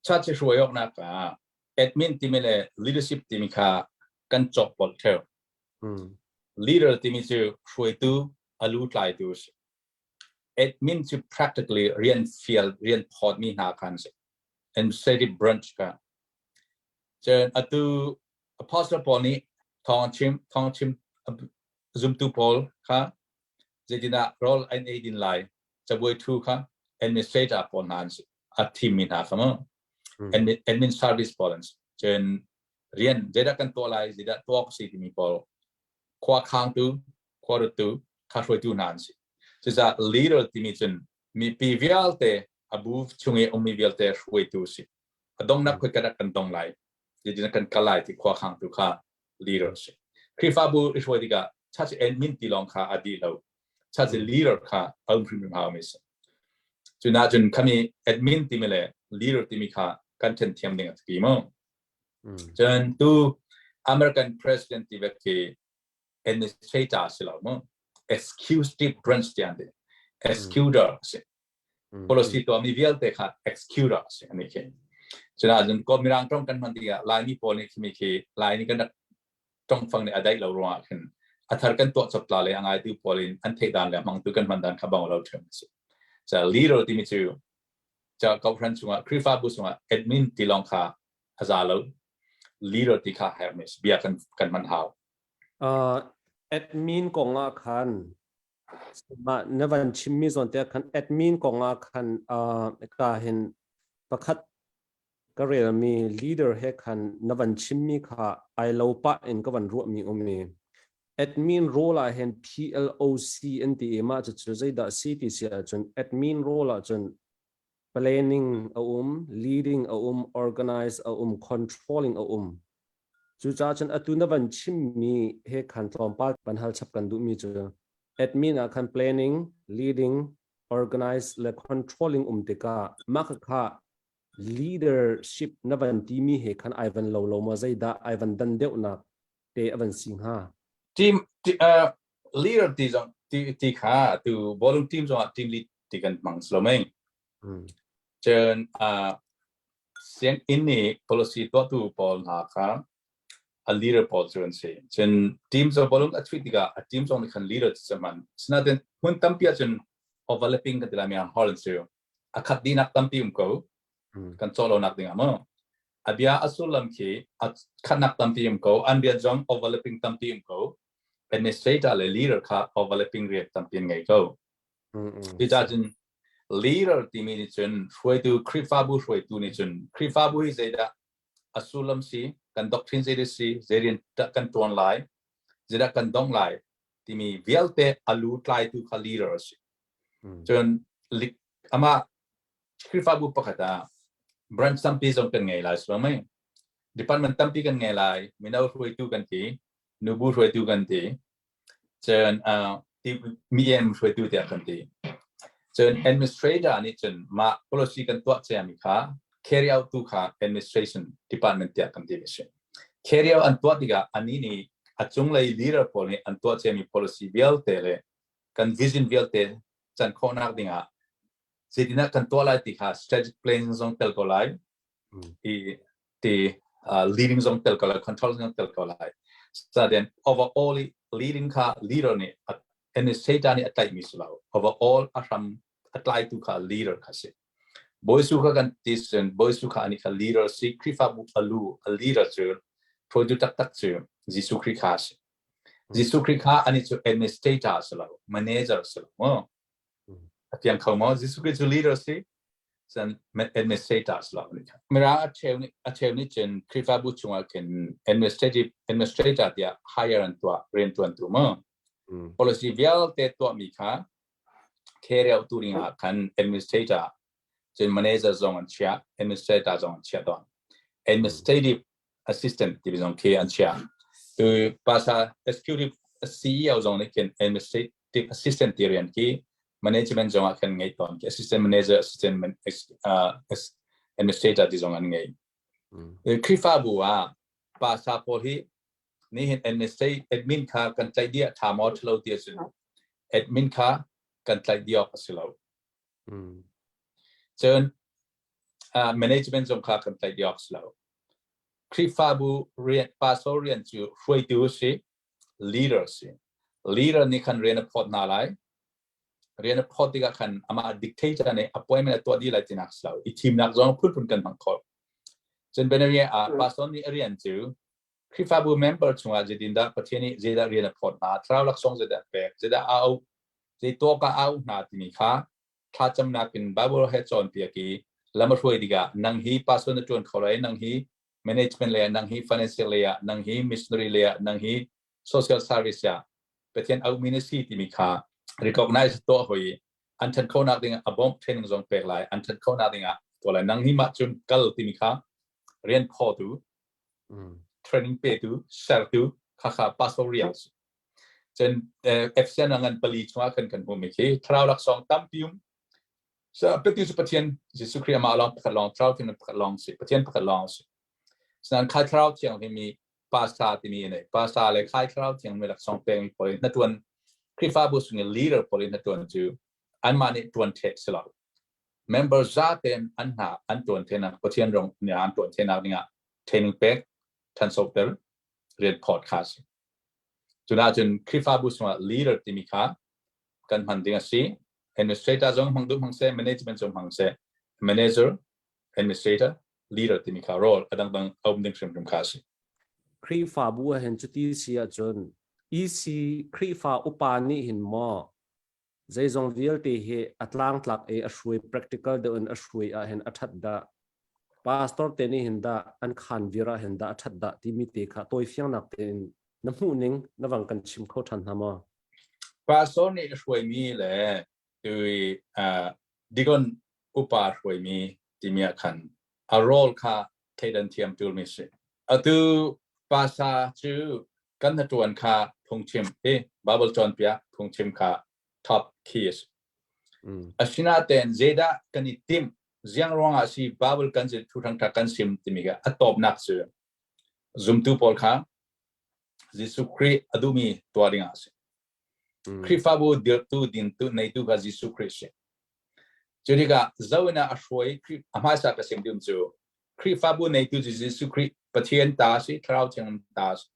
Church hruai awknak ah admin timi le leadership timi kha kan cawkpolh theo. Leader timi cu hruaitu, a lu tlaitu a si. Admin cu practically rian fial, rian phawtmi hna kha an si. Administrative branch kha. Cun atu Apostle Paul nih thawng chim zumtu pawl kha zeitinah rawl an ei din lai cabuai thu kha administrator pawl hna an si. A thimmi hna kha mu. Admin service pawl an si. Cun rian zeidah kan tuah lai, zeidah tuah si timi pawl khua khangtu, khua ruttu, kha hruaitu hna an si. Cucaah leader timi cun mipi vialte a bu chung i ummi vialte hruaitu si. A dongnak khoi kan kan dong lai, zeitin kan kal lai ti khua khangtu kha leader si. Khrihfabu i hruai tikah church admin ti lawng kha a dih lo. Church leader kha a um hrimhrim hau mi si. Cuna cun khami admin timi le leader timi kha kan then thiam ding a ti mu. Cun tu American president ti vek khi administrator si lo mu. Executive branch tiang ti. Executor si. Policy tuahmi vialte kha executor si ani khi. Cuna cun ko mirang tong kan hman tikah Laimi pawl nih khimi khi Laimi kan rak tongfang nih a daih lo ruangah khin a thar kan tuah chop tla le a ngaitu pawl in an theih dan le hmangtu kan hman dan kha bang lo ṭhiam a si. Ca leader timi cu ca kohhran chungah Khrihfabu chungah admin ti lawng kha a za lo. Leader ti kha hermi bia kan hman hau. Admin kong ah khan mah na van chimmi zawn te khan admin kong ah khan ka hin pakhat ka relmi leader he khan na van chimmi kha ai lo pah in ka van ruahmi um i admin role ah hin PLOC an ti i mah cucu zeidah si ti si ahcun admin role ahcun planning a um, leading a um, organize a um, controlling a um. Cucaah cun atu na van chimmi he khan tlawmpal van hal chap kan duhmi cu admin ah khan planning, leading, organize le controlling um tikah mah kha leadership na van timi he khan ai van lo lo maw zeidah ai van dan deuhnak te a van si hnga? Team leader ti zong ti kha tu ballroom team zong ah team lead ti kan hmang slo mei. Cun sianginn nih policy tuahtu pawl hna kha a leader pawl cu an si. Cun team cu ballroom a chuih tikah a team zong nih khan leader cu hman. Sinain hmun tampi ahcun overlapping kan ti lai mi hall an si. A khat dihnak tampi um ko. Kan cawh lonak ding ah mu. A bia a sullam khi a khatnak tampi um ko. An rian zong overlapping tampi um ko. Administrator le leader kha overlapping rian tampi an ngei ko. Cucaah cun leader timi nih cun hruaitu Khrihfabu hruaitu nih cun Khrihfabu hi zeidah a sullam si, kan doctrine zeidah si, zei rian dah kan tuan lai, zeidah kan dong lai timi vialte a lu tlaitu kha leader a si. Cun amah Khrihfabu pakhat ah branch tampi zong kan ngei lai so mei. Department tampi kan ngei lai, mino hruaitu kan ti, nubu hruaitu kan ti, cun mi hruaitu tiah kan ti. Cun administrator nih cun mah policy kan tuah ciami kha carry out tu kha administration department tiah kan ti mi si. Carry out an tuah tikah anih nih a cunglei leader pawl nih an tuah ciami policy vialte le kan vision vialte can khawhnak dingah zeitinah kan tuah lai ti kha strategic plan zong tel ko lai i ti leading zong tel ko lai, control zong tel ko lai. So then overall leading kha leader nih administrator nih a tlaihmi si lo, overall a hram a tlaitu kha leader kha si. Bawisu kha kan ti cun Bawisu kha ani kha leader si. Khrihfabu a lu a leader cu hruaitu taktak cu Jesuh Khrih kha si. Jesuh Khrih kha ani cu administrator si lo, manager si lo mu. A tiang kho maw? Jesuh Khrih cu leader si, cun administrator si lo. Mirang a cheu nih cun Khrihfabu chungah khin administrative administrator tiah hire an tuah, rian tuantu mu. Policy vialte tuahmi kha carry out tu ding ah khan administrator cun manager zong an chiah, administrator zong an chiah tawn. Administrative assistant ti zong khi an chiah. Tu pasa executive CEO zong nih khin administrative assistant ti rian khi management zong ah khan ngei tawn khi assistant manager, assistant administrator ti zong an ngei. Khrihfabu ah pasa pawl hi nihin administrative admin kha kan tlaih dih tha maw thalo ti ahcun admin kha kan tlaih dih awk a si lo. Cun. Management zong kha kan tlaih dih awk si lo. Khrihfabu rian, pastor rian cu hruaitu si, leader si. Leader nih khan rian a phawt hna lai. Rian a phawt tikah khan amah dictator nih appointment a tuah dih lai tinak si lo. I thimnak zong phunphun kan hmang kho. Cun Benariah ah pastor nih a rian cu Khrihfabu member chungah zeitindah Pathian nih zeidah rian a phawt hna, thlarau laksawng zeidah a pek, zeidah a auh, zei tuah ah a auh hna timi kha thlacamnak in Bible he cawnpiak i lam a hruai tikah nang hi pastor na ṭuan kho lai, nang hi management lei ah, nang hi financial lei ah, nang hi missionary lei ah, nang hi social service ah Pathian auhmi na si timi kha recognize tuah hoi an ṭhan khonak ding ah a bawmh training zong pek lai, an ṭhan khonak ding ah tuah lai. Nang hi mah cun kal timi kha rian phawtu, training petu, sertu kha kha pastor rian si. Cun Efesian ngan pali chungah khan kan hmuhmi khi thlarau laksawng tampi um. So petu cu Pathian Jesuh Khrih amah lawng pakhat lawng thlarau thiang pakhat lawng si, Pathian pakhat lawng si. Sinan khai thlarau thiang hi mi pastor timi nei pastor le khai thlarau thiang mi laksawng pek mi pawl in hna Khrihfabu sung i leader pawl in hna tuan cu anmah nih tuan thek si lo. Member za ten an hna an tuan thenak Pathian rong nih an tuan thenak dingah training pek thansoter rian phawt kha si. Cuna cun Khrihfabu sungah leader timi kha kan hman ding a si. Administrator zong hmang duh hmang seh, management zong hmang seh, manager, administrator, leader timi kha role a dangdang a um ding hrimhrim kha a si. Khrihfabu ah hin cuti si ahcun EC Khrihfa upa nih hin maw zeizong vialte hi a tlangtlak i a hruai practical deuh in a hruai ah hin a ṭhat dah pastor te nih hin dah an khan vir ah hin dah a ṭhat dah timi te kha tawifiangnak tein na hmuh ning na vang kan chim kho ṭhan hna maw? Pastor nih a hruaimi le tui deacon upa hruaimi timi ah khan a role kha thleidan thiam tulmi si. Atu pasa cu kan hnaṭuan kha phungchim hi Bible cawnpiak phungchim kha top key a si. Asinain zeidah kan i timh ziang ruangah si Bible kan zil thu thang kan sim timi kha a tawpnak cu zumtu pawl kha Jesuh Khrih a duhmi tuah dingah a si. Khrihfabu dirhtu dintu neitu kha Jesuh Khrih si. Cu tikah zo in a hruai a hmaisa ka sim ding cu Khrihfabu neitu cu Jesuh Khrih Pathian ta si Thlarau Thianghlim ta si.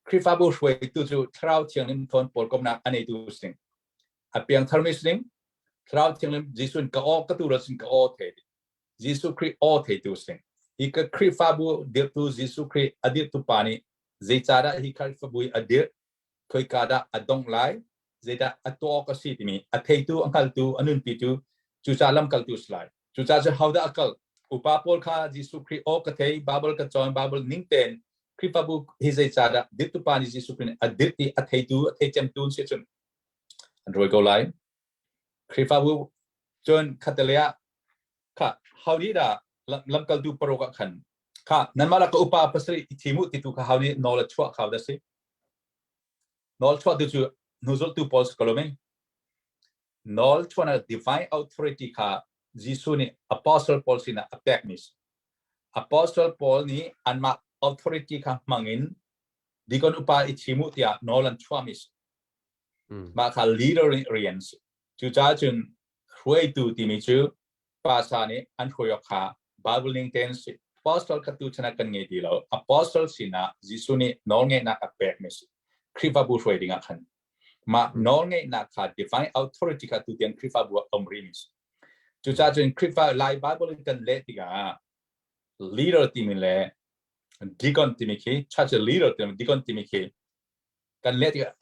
Khrihfabu hruaitu cu Thlarau Thianghlim thawn pawl komnak a neitu si. A piangtharmi si ding Thlarau Thianghlim Jesuh in ka aw ka tu sin ka aw thei ding. Jesuh Khrih aw theitu si. Hi ka Khrihfabu dirhtu Jesuh Khrih a dirhtu pa nih zeicahdah hi Khrihfabu hi a dirh khoika dah a dongh lai zeidah a tuah awk a si timi a theitu a hngaltu a nunpitu cucaah lamkaltu si lai cucaah cu hodah a kal upa pawl kha Jesuh Khrih aw ka thei Bible ka cawn Bible ning tein Khrihfabu hi zeicahdah dirhtu pa nih Jesuh Khrih nih a dirh i a theitu a thei cemtu si cun an rawi ko lai Khrihfabu cun khattelei ah kha ho nih dah lamkaltu paruk ah khan kha nanmah lak ka upa pasarih i thim u titu kha ho nih nawl a chuah kha dah si Nawl chuahtu cu hnuzultu pawl si ko lo mei? Nawl chuahnak divine authority kha Jesuh nih apostle pawl sinah a pekmi si. Apostle pawl nih anmah authority kha hmangin deacon upa i thim u tiah nawl an chuahmi si. Mah kha leader nih rian si. Cucaah cun hruaitu timi cu pasa nih an hruai awk kha Bible ning tein si. Apostle kha tu chan ah kan ngei ti lo. Apostle sinah Jesuh nih nawlngeihnak a pekmi si. Khrihfabu hruai ding ah khan. Mah nawlngeihnak kha divine authority kha tu tiang Khrihfabu ah um rih mi si. Cucaah cun Khrihfa Lai Bible in kan leh tikah leader timi le deacon timi khi church leader timi deacon timi khi kan leh tikah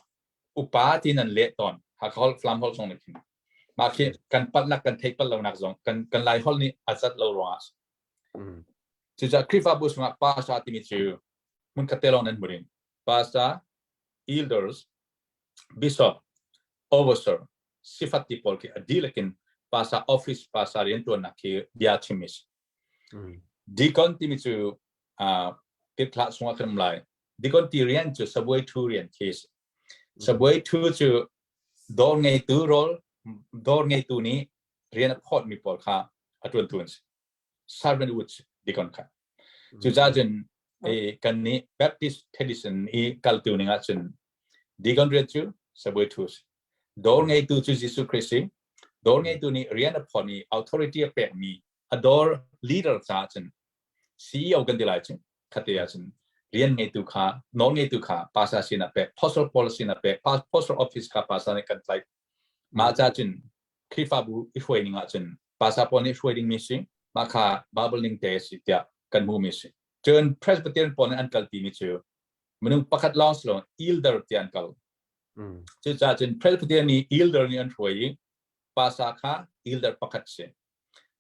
upa ti nan leh tawn Hakha holh Falam holh zong nih khin mah khi kan palhnak kan theih palh lonak zong kan kan Lai holh nih a zat lo ruangah cucaah Khrihfabu chungah pastor timi cu hmunkhat te lawng nan hmu ding pastor elders bishop overseer sifat ti pawl khi a dihlak in pastor office pastor riantuannak khi bia chim is deacon timi cu tirhthlah chungah kan um lai deacon ti rian cu sabuai thu rian khi sabuai thu cu dawr ngeitu rawl dawr ngeitu nih rian a phawtmi pawl kha a ṭuantu an si servant wood deacon kha cucaah cun kan nih Baptist tradition i kaltu ning ahcun deacon rian cu sabuai thu si dawr ngeitu cu Jesuh Christ si dawr ngeitu nih rian a phawtmi authority a pekmi. A dawr leader caah cun CEO kan ti lai cu khate ah cun rian ngeitu kha, nawl ngeitu kha pastor sin ah pek, postal policy na pek, postal office kha pastor nih kan tlaih. Mah ca cun Khrihfabu i hruai ning ah cun pastor pawl nih hruai dingmi si, mah kha Bible ning te si tiah kan hmuhmi si. Cun Presbyterian pawl nih an kalpi mi cu minung pakhat lawng si lo, elder tiah an kal. Cucaah cun Presbyterian nih elder nih an hruai i pastor kha elder pakhat si.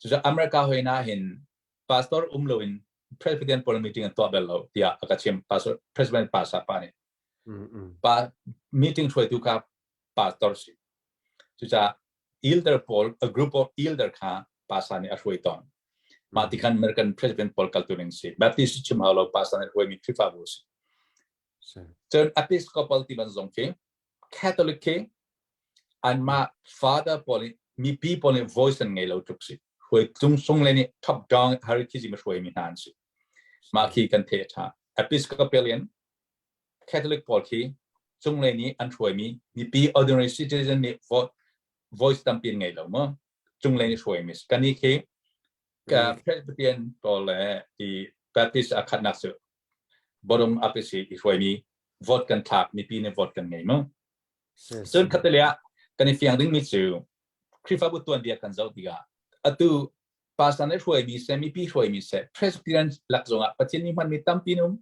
Cucaah America hoi na hin pastor um loin Presbyterian pawl meeting an tuah bal lo tiah a ka chim, pastor President pastor pa nih. Pa meeting hruaitu kha pastor si. Cucaah elder pawl, a group of elder kha pastor nih a hruai tawn. Mah ti khan American President pawl kaltu ning si. Baptist chim hau lo, pastor nih hruaimi Khrihfabu si. Cun Episcopal ti ban zong khi Catholic khi anmah father pawl nih mipi pawl nih voice an ngei lo tluk si. Hruai tung sung le nih top down hierarchy ma hruai mi hna an si. Mah khi kan the tha. Episcopalian Catholic pawl khi cunglei nih an hruaimi mipi, ordinary citizen nih vote voice tampi an ngei lo mu. Cunglei nih hruaimi si. Kan nih khi Presbyterian pawl le ti Baptist a khatnak cu bottom up si i hruaimi vote kan thlak, mipi nih vote kan ngei mu. Cun khattelei ah kan i fiang dingmi cu Khrihfabu tuanbia kan zoh tikah atu pastor nih hruaimi seh, mipi hruaimi seh, Presbyterian lak zongah Pathian nih hmanmi tampi an um.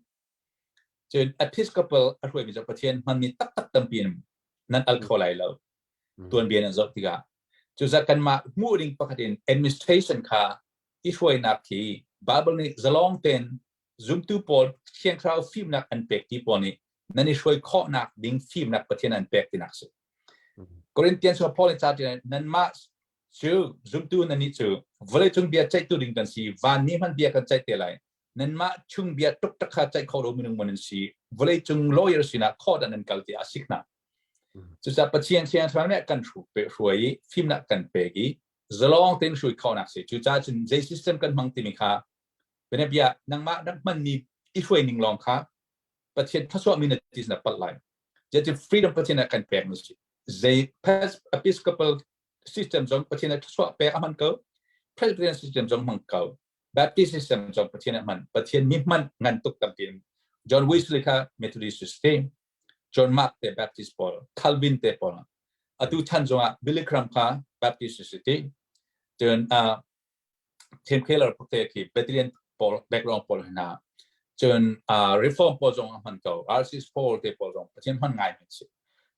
Cun Episcopal a hruaimi cu Pathian hmanmi taktak tampi an um. Nan al kho lai lo. Tuanbia nan zoh tikah. Cucaah kanmah hmuh ding pakhat in administration kha i hruainak khi Bible nih zalong tein zumtu pawl Thiang Thlarau fimnak an pek ti pawl nih nan i hruai khawhnak ding fimnak Pathian an pek tinak si. Corinthians cu Paul nih ca ṭial, nanmah cu zumtu nan nih cu vawleicung bia ceihtu ding kan si, van nih hmanh bia kan ceih te lai, nanmah chung bia tuktak kha ceih kho lo minung man an si, vawleicung lawyer sinah court ah nan kal ti a sik hna. Cucaah Pathian Thiang Thlarau nih kan hruai i fimnak kan pek i zalong tein hruai khawhnak si. Cucaah cun zei system kan hmang timi kha bianabia nangmah rak hmanmi i hruai ning lawng kha Pathian thluachuahmi na ti na palh lai. Zeiti freedom Pathian ah kan pek na si. Zei Episcopal system zong Pathian ah thluachuah pek a hman ko. Presbyterian system zong hmang ko. Baptist system zong Pathian ah hman. Pathian mi hman ngan tuk tampi. John Wesley kha Methodist si. John Mark te Baptist pawl, Calvin te pawl. Atu chan zongah Billy Graham kha Baptist si ti. Cun Tim Keller te khi Bethlehem pawl background pawl hna. Cun Reform pawl zong a hman ko. R.C. Sproul te pawl zong Pathian hman ngai mi si.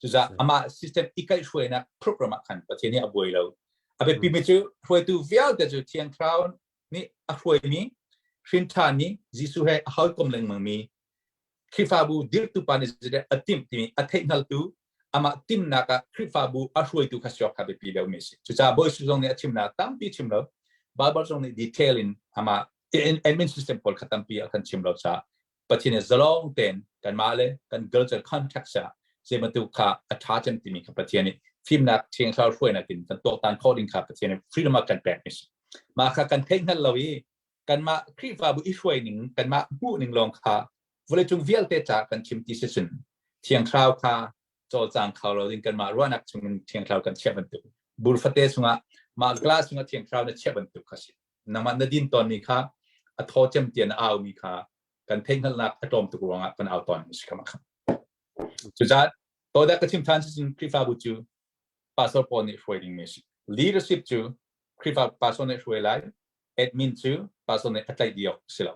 Cucaah amah system i kaihhruainak program ah khan Pathian nih a buai lo. A biapi mi cu hruaitu vialte cu Thiang Thlarau nih a hruaimi, hrinṭhanmi, Jesuh he a hawikom lengmangmi Khrihfabu dirhtu pa nih zeidah a timh timi a theihhngaltu, amah timhnak ah Khrihfabu a hruaitu kha siawk kha biapi deuhmi a si. Cucaah Bawi Jesuh zong nih a chimnak tampi chim lo. Bible zong nih detail in amah admin system pawl kha tampi a kan chim lo caah Pathian nih zalong tein kanmah le kan culture context ah zei bantuk kha a ṭha cem timi kha Pathian nih fimnak Thiang Thlarau hruainak in kan tuaktan khawh ding kha Pathian nih freedom a kan pek mi si. Mah kha kan theihhngalh lo i kanmah Khrihfabu i hruai ning, kanmah hmuh ning lawng kha vawleicung vialte ca kan chim ti si cun Thiang Thlarau kha cawlcang kho lo ding, kanmah ruahnak chungin Thiang Thlarau kan chiah bantuk, bur fate chungah mah glass chungah Thiang Thlarau na chiah bantuk kha si. Nangmah na din tawnmi kha a thaw cem tiah na aumi kha kan theihhngalhnak a tlawm tuk ruangah kan au tawn si kha. Cucaah todah ka chim than si cun Khrihfabu cu pastor pawl nih hruai ding mi si. Leadership cu Khrihfa pastor nih hruai lai, admin cu pastor nih a tlaih dih awk si lo.